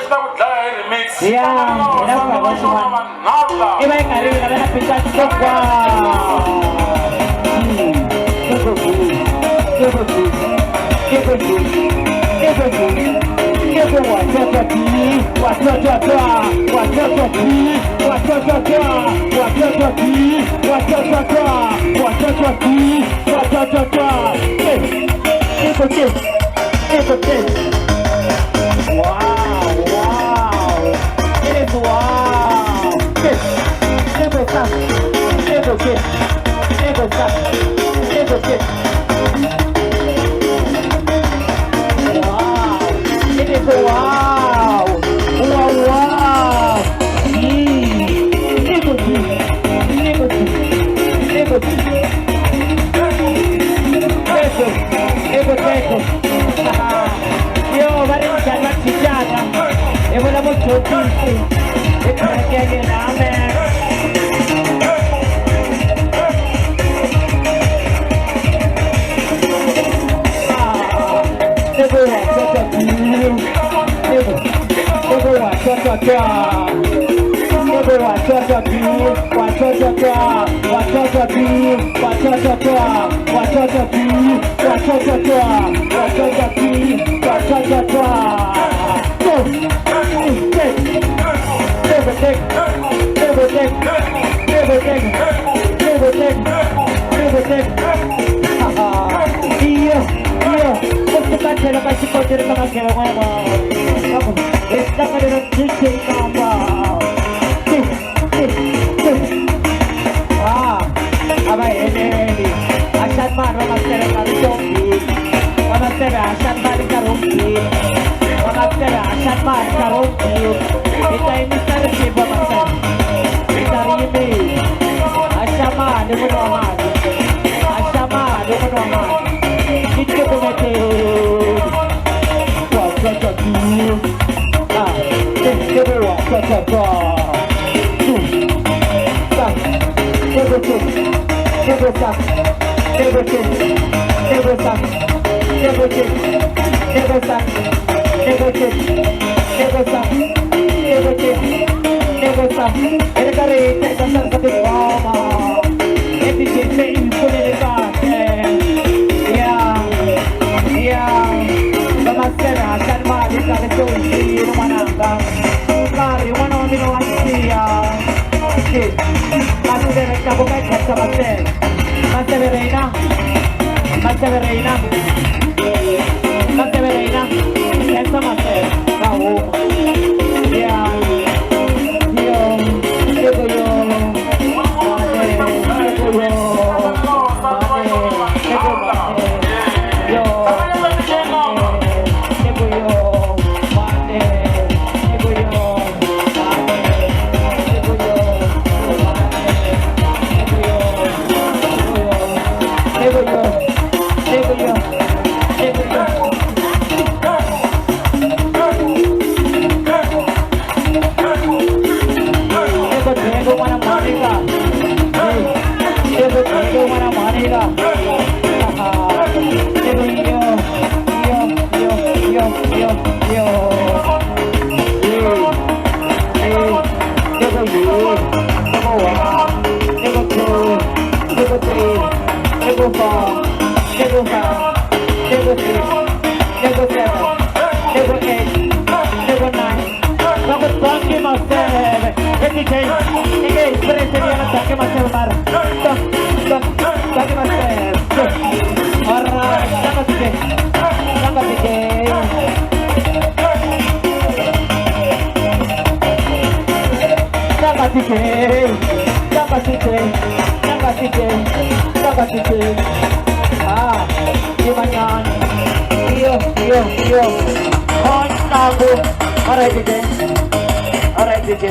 Xi ta ku dlaya hi remix. Ya, Xi hi lava ku va xona xin'wana. vanharhu lava. I va yi nga ri na vena Peter Tsongwa. Wow, wow. It is wow. This, this is up. This is this. This is this. Wow. It is wow. Wow, wow. This is this. This is this. This is this. Yo, va ri njhani va cincana? Hi vula mudyondzisi hi kerekeni amen. Iyo, iyo, kusuka ka xikontiri ka makhelo n'wana. Hi tlanga lero DJ Kamba. Ah, a va heleli. Axani mani va maseve nkarhi ntombini. Va maseve axani mali nkarhi wo nghina. Va maseve axani mali nkarhi wo nghina. Hi ta yimisa risimu va maseve. Hi ta ri yimisa. Axa mali n'wini wa mali. Axa mali n'wini wa mali. Yi cukumeteni. Wa twa twa tu. Ah, wa twa twa twa. Tu. Ta. Tego tu. Tego ta. Tego tu. Tego ta. Tego tu. Tego ta. Tego tu. Tego ta. Tego tu. Tego ta. Ere kare te sa sa te mama. E ti se impone kahle. Yeah. Yeah. Va maseve axani mali nkarhi se wu xiyile n'wananga. Nkarhi n'wana wa mina wa siya. Maseve tlakuka khensa maseve. Maseve reina. Maseve reina. Maseve reina. Khensa maseve. Va huma. Yeah. Yo. Yo yo. Mane. Yo. Mane. Yo. Mane. Yo. Ah, yo, yo, yo. Alright, DJ. Alright, DJ.